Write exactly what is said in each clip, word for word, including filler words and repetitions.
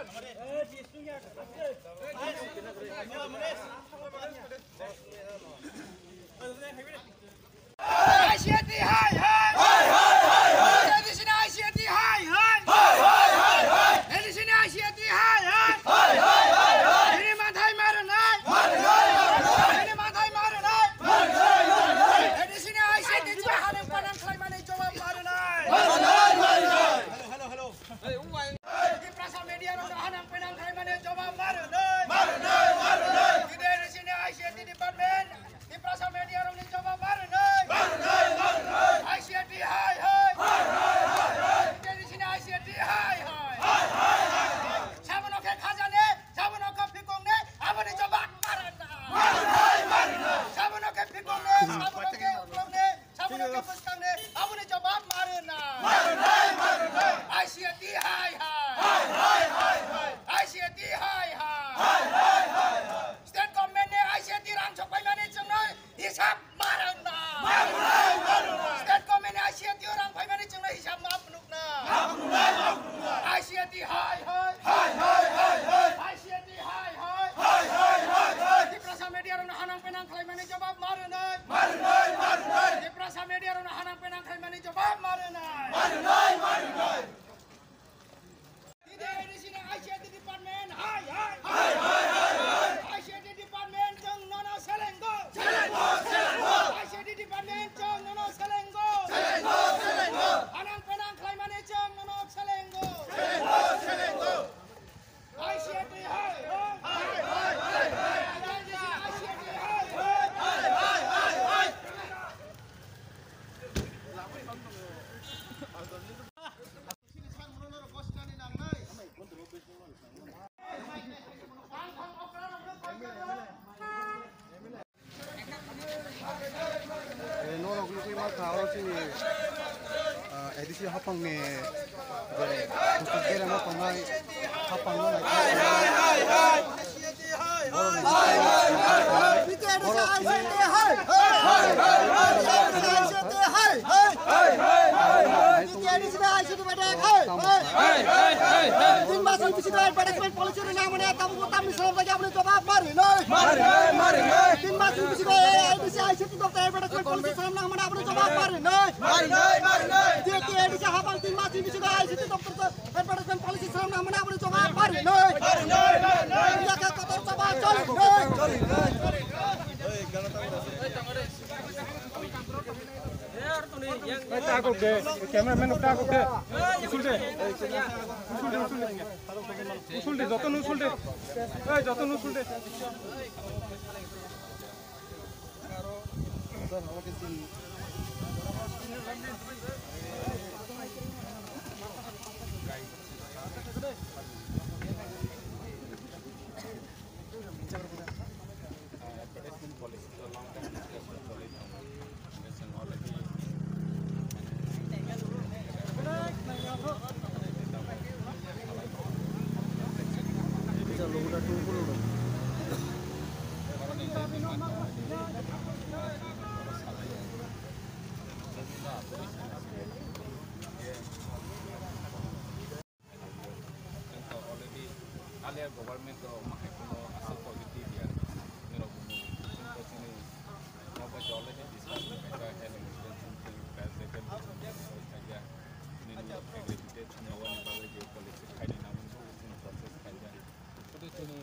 I C T hai hai! Hai hai hai hai! A D C ni I C T hai hai! Hai hai hai hai! A D C ni I C T hai hai! Hai hai hai hai! Ini manthai marnai! Marnai marnai! Ini manthai marnai! Marnai marnai! A D C ni I C T jeba haneng panang khlaimani jawab marnai! Marnai marnai! Hello hello hello. Tiprasa media rok no hanang penang khai mane jawab mar nai. Mar nai, mar nai. Tide A D C ni I C T department, Tiprasa media rok ni jawab mar nai. Mar nai, mar nai. I C T hai hai. Hai hai hai hai. Tide A D C ni I C T hai hai. Hai hai hai hai. Sabono khe khajane, sabono khe phikong ne, aboni jawab mar nai. Mar nai, mar nai. Sabono khe phikong ne, sabono khe uklok ne, Sabono khe bwskang ni aboni jawab marwna. Marwnai, marwnai. I C T hai hai. Hai, hai, hai, hai. I C T hai hai. Hai, hai, hai, hai. State government ni I C T rang sok paimani chwngno hisab marwna. Marwnai, marwnai. State government ni I C T rang paimani chwngno hisab ma phunukna. Ma phunuknai, ma phunuknai. I C T hai hai. Hai, hai, hai, hai. I C T hai hai. Hai, hai, hai, hai. Tiprasa media rokno hanang penang khlaimani jawab marwnai. Marwnai, marwnai. Tiprasa media rokno hanang penang khlaimani jawab marwnai. Marwnai, marwnai. Tide A D C ni I C T department hai hai. Hai, hai, hai, hai. I C T department chwng nono selengo. Selengo, selengo. I C T department chwng nono selengo. Selengo, selengo. Hanang penang khlaimani chwng nono selengo. Selengo, selengo. Eh, norok nugwi mankha, oro chini, ah, A D C haphangni je kuchuk berema tongnai haphangno naikha. Borokni Tin mas ni bisingo advertisement policy rwna hwnmani tabuk tamni swnamjak aboni jawab marinai. Marinai, marinai. Tin mas ni bisingo A D C I C T doptor advertisement policy swnamna hwnmani aboni jawab marinai. Marinai, marinai. J K A D C habang tin mas ni bisingo I C T doptor advertisement policy swnamna hwnmani aboni jawab marinai. Marinai, marinai. Yakha kotor jawab choli. Ei, ta kok de, cameraman ta kok de. Usul de. Usul de, usul de. Usul de, joto no usul de. Ei, joto no usul de. Advertisement policy to long time discussion choli tongo. Chwng already Chwng to already earlier government to omo hai kheno aswk positive ya. Norok bumo chwng to chini nobai to already discussion khaijak, health insurance something, fire sector something khaijak. Nini executive chwng nowani bagwi je policy khaini nangmani bagwi chwng process khaijak. Tei chini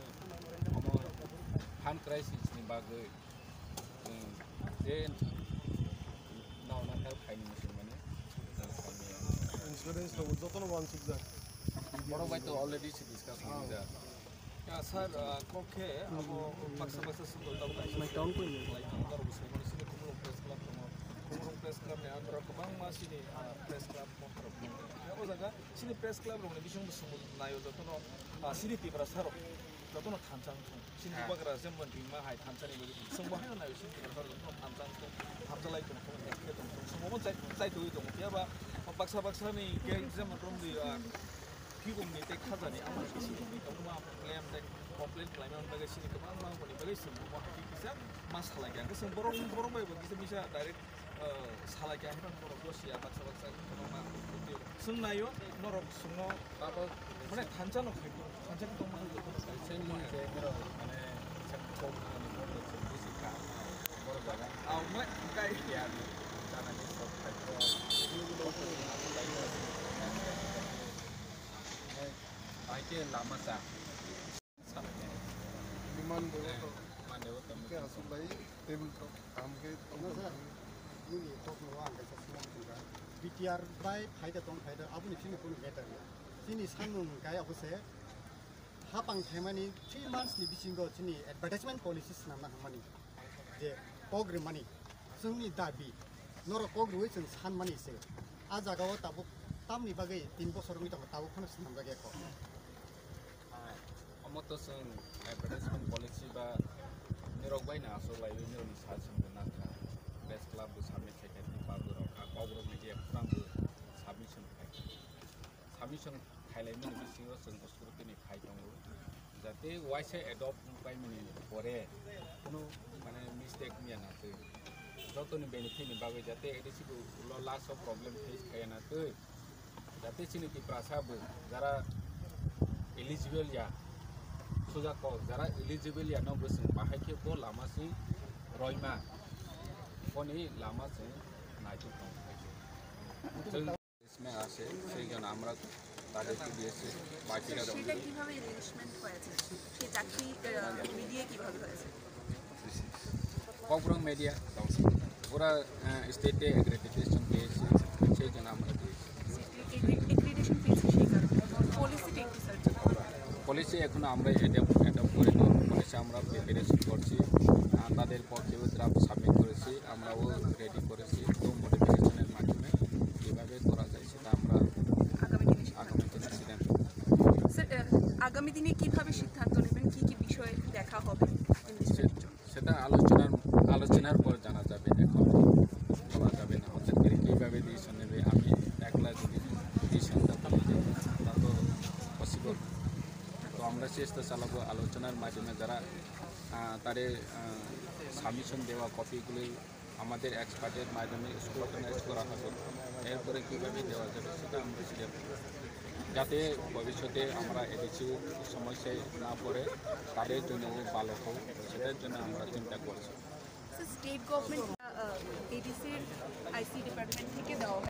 omo fund crisis ni bagwi Chwng je nokno help khaini muchungmani, chwng khaini. Insurance rok jotono wansukjak. Borok bai to already se discuss khaijak. Ya, sir, ah, kok khe abo baksa baksa sukul tabuk kaisa. Mai town koi ni? Lai tongo, norok bo sai mano, sini Khumulwng Press Club tongo. Khumulwng Press Club ni under o kwbangma sini, ah, press club monthorok tongo. Ya, o jaga sini press club rokni bisingo bo chwng naio jotono, ah, sini Tiprasa rok jotono thansa wng thung. Sini bubagra jemon ringma hai thansa ni bagwi chwng bo haino naio sini Tiprasa rok jotono thansa wng thung, thansa lai tong thung, khe tong thung. Chwng bo chai, chai tongwi tongo. Phiya ba baksa baksa ni khe jemon romdi, ah, Phibong ni tei khajani amo khe sini tongma claim tei complain khlaima bagwi sini kwbangma boni bagwi chwng bo hai kisa ma salai kha. Hwnkhe chwng borok, borok bai bo kisa misa direct, ah, salai kha, hwnkhe borok bo siya baksa baksa kwbangma. Chwng naio norok chwngno mane thansa no khai, Lama sa. Liman dewa to. Liman dewa to. Khe aswk lai table top kam khe tong. Nini kok no ang kaisa swnam tongkha. B T R bai phaida tong phaida aboni chini kono matter ya. Chini sanmung kai abo se hapang thaimani three months ni bisingo chini advertisement policy swnamna hwnmani je kok rimani chwngni dabi norok kok rwui chwng sanmani se. A jagao tabuk tamni bagwi tin bosor wngwi tongo, tabuk phano swnamjak ya kok. Ah, omo to chwng advertisement policy ba nirok bai no aswk laiwi nirokni sa chwng bo nangkha. Press club bo submit khaikha, tipa bo rok kha, kok rok ni je khorang bo submission khaikha. Submission khailaimani bisingo chwng scrutiny khai tongo. Jate waisa adopt wngpaimani pore kunu mane mistake wngya na twi. Jotoni benefit ni bagwi jate A D C bo ulo last o problem face khaiya na twi. Jate chini Tiprasa bo jara eligible ya, suja kok jara eligible ya no bo chwng bahai khe bo lama si roima boni lama chwng naituk tong khai se. Chwng Isme ashe, sei jona amra taderke diyesi, bakira সেটা কিভাবে রিলিজমেন্ট হয়েছে? সেই চাকরি আহ, মিলিয়ে কিভাবে হয়েছে? Kokborok Media Council. ওরা স্টেটে অ্যাক্রিডিটেশন পেয়েছে, সেই জন্য আমরা দিয়েছি। অ্যাক্রিডিটেশন পেয়েছে সেই কারণে। পলিসিটা একটু স্যার। পলিসি এখনো আমরা অ্যাডাপ্ট অ্যাডাপ্ট করিনি। পলিসি আমরা প্রিপারেশন করছি। আহ, তাদের পক্ষেও ড্রাফট সাবমিট করেছি, আমরাও রেডি করেছি। তো মডিফিকেশনের মাধ্যমে কীভাবে করা যায় সেটা আমরা আগামী দিনে সিদ্ধান্ত আগামী দিনে সিদ্ধান্ত নেব। স্যার, আহ, আগামী দিনে কিভাবে সিদ্ধান্ত নেবেন, কি কি বিষয়ে দেখা হবে? সেটা আলোচনার আলোচনার পর জানা যাবে, এখন বলা যাবে না হঠাৎ করে কীভাবে ডিসিশন নেবে। আমি একলা যদি ডিসিশনটা বলে যাই, তা তো পসিবল। তো আমরা চেষ্টা চালাবো আলোচনার মাধ্যমে যারা আহ, তাদের সাবমিশন দেওয়া কপিগুলি আমাদের এক্সপার্টের মাধ্যমে স্কুল অর্গানাইজ করা হবে। এরপরে কীভাবে দেওয়া যাবে সেটা আমরা সিদ্ধান্ত নেব। যাতে ভবিষ্যতে আমরা এডিসি সমস্যায় না পড়ে, তাদের জন্য ভালো হোক, সেটার জন্য আমরা চিন্তা করছি। স্যার, স্টেট গভর্নমেন্ট এডিসির আইসি ডিপার্টমেন্ট থেকে দেওয়া হয়।